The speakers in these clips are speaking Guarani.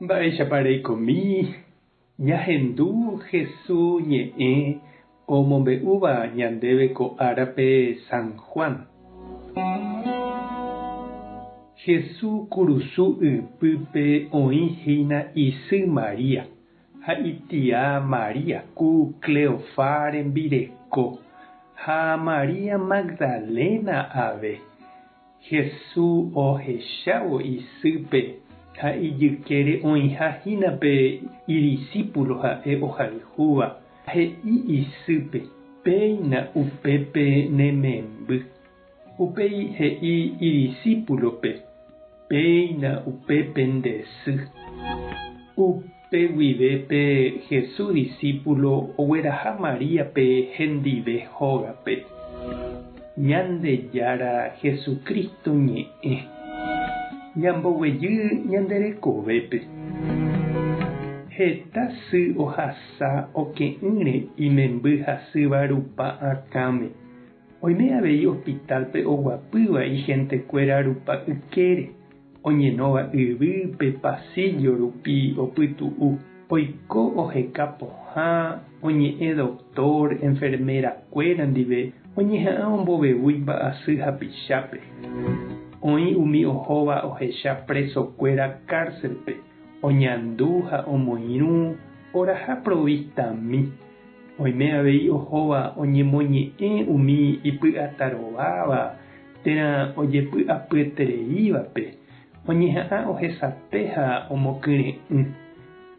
Mba'éichapa reikomi ñahendu Hesu ñe'ẽ omombe'úva ñandéve ko árape San Juan. Hesu kurusu ypýpe oĩ hína isy María ha itia María ku Cleofá rembireko ha María Magdalena ave. Hesu ohechávo isýpe ha ijykére oĩha hína pe idisípulo ha'e ohayhúva, he'i isýpe, Péina upépe ne memby. Upéi he'i idisípulope, Péina upépe nde sy. Upe guive pe Hesu disípulo ogueraha Maríape hendive hógape. Ñandejára Jesucristo ñe'ẽ. Ñamboguejy ñande rekovépe. Heta sy ohasa oke'ỹre imemby hasýva rupa akãme. Oime avei hospital-pe oguapýva ihentekuéra rupa ykére, oñenóva yvýpe pasillo rupi opytu'u, oiko oheka pohã, oñe'ẽ doctor, enfermera-kuéra ndive, oñeha'ã ombovevúi mba'asy hapichápe. Oĩ umi ohóva ohecha preso-kuéra cárcel-pe, oñandu ha omoirũ oraha provistami. Oime avei ohóva oñemoñe'ẽ umi ipy'atarováva térã ojepy'apyetereívape, oñeha'ã ohesape ha omokyre'ỹ.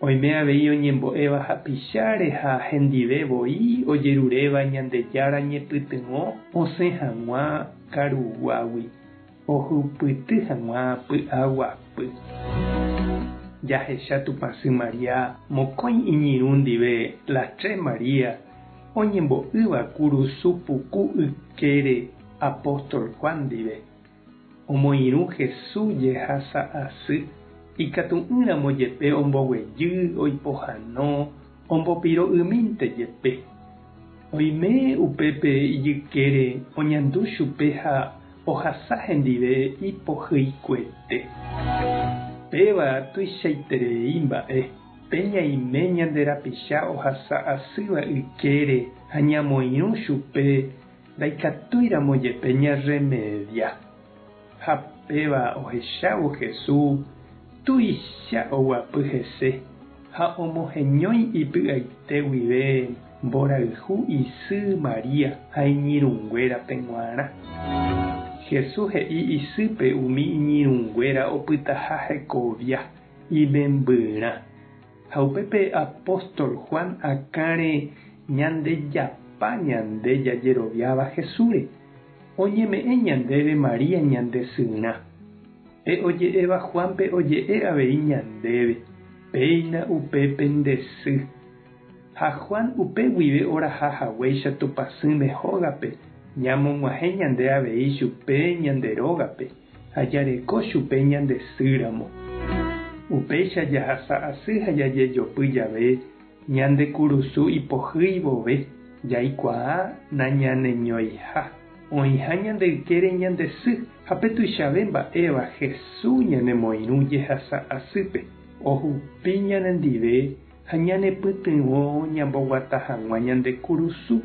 Oime avei oñembo'éva hapicháre ha hendive voi ojeruréva Ñandejára ñepytyvõ osẽ hag̃ua karuguágui, ohupyty hag̃ua py'aguapy. Jahecha Tupãsy María mokõi iñirũ ndive las tres María oñembo'ýva kurusu puku ykére apóstol Juan ndive. Omoirũ Hesu jehasa asy, ikatu'ỹramo jepe omboguejy, oipohano, ombopiro'ymínte jepe. Oime upépe ijykére oñandu chupe ha ohasa hendive ipohyikuete. Péva tuichaiterei mba'e, pe ñaime ñande rapicha ohasa asýva ykére ha ñamoirũ chupe ndaikatúiramo jepe ñarremedia. Ha péva ohechávo Jesús tuicha oguapy hese ha omoheñói ipy'aite guive mborayhu isy María ha iñirũnguérape g̃uarã. Jesús he'i isýpe umi iñirũnguéra opytaha hekovia imembyrã. Ha upépe apóstol Juan akãre ñandejapa ñande jajeroviáva Jesúsre. Oñeme'ẽ ñandéve María ñande syrã. Pe oje'éva Juánpe oje'e avei ñandéve, Péina upépe nde sy. Ha Juan upe guive oraha haguéicha Tupãsýme hógape, ñamog̃uahẽ ñande avei chupe ñande rógape ha jareko chupe ñande sýramo. Upéicha jahasa asy ha jajejopy jave Ñande kurusu ipohýi vove, jaikuaa nañaneñoiha, oĩha ñande ykére ñande sy ha pe tuichave mba'éva Hesu ñanemoirũ jehasa asýpe, ohupi ñanendive ha ñanepytyvõ ñamboguata hag̃ua ñande kurusu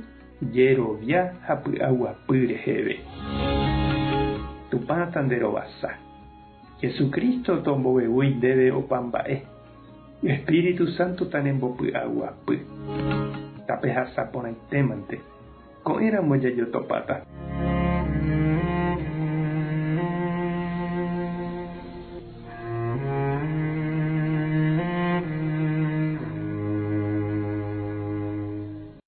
jerovia ha py'aguapy reheve. Tupã tanderovasa. Jesucristo tombovevúi ndéve opa mba'e. Espíritu Santo tanembopy'aguapy. Tapehasa porãitémante. Ko'ẽramo jajotopáta.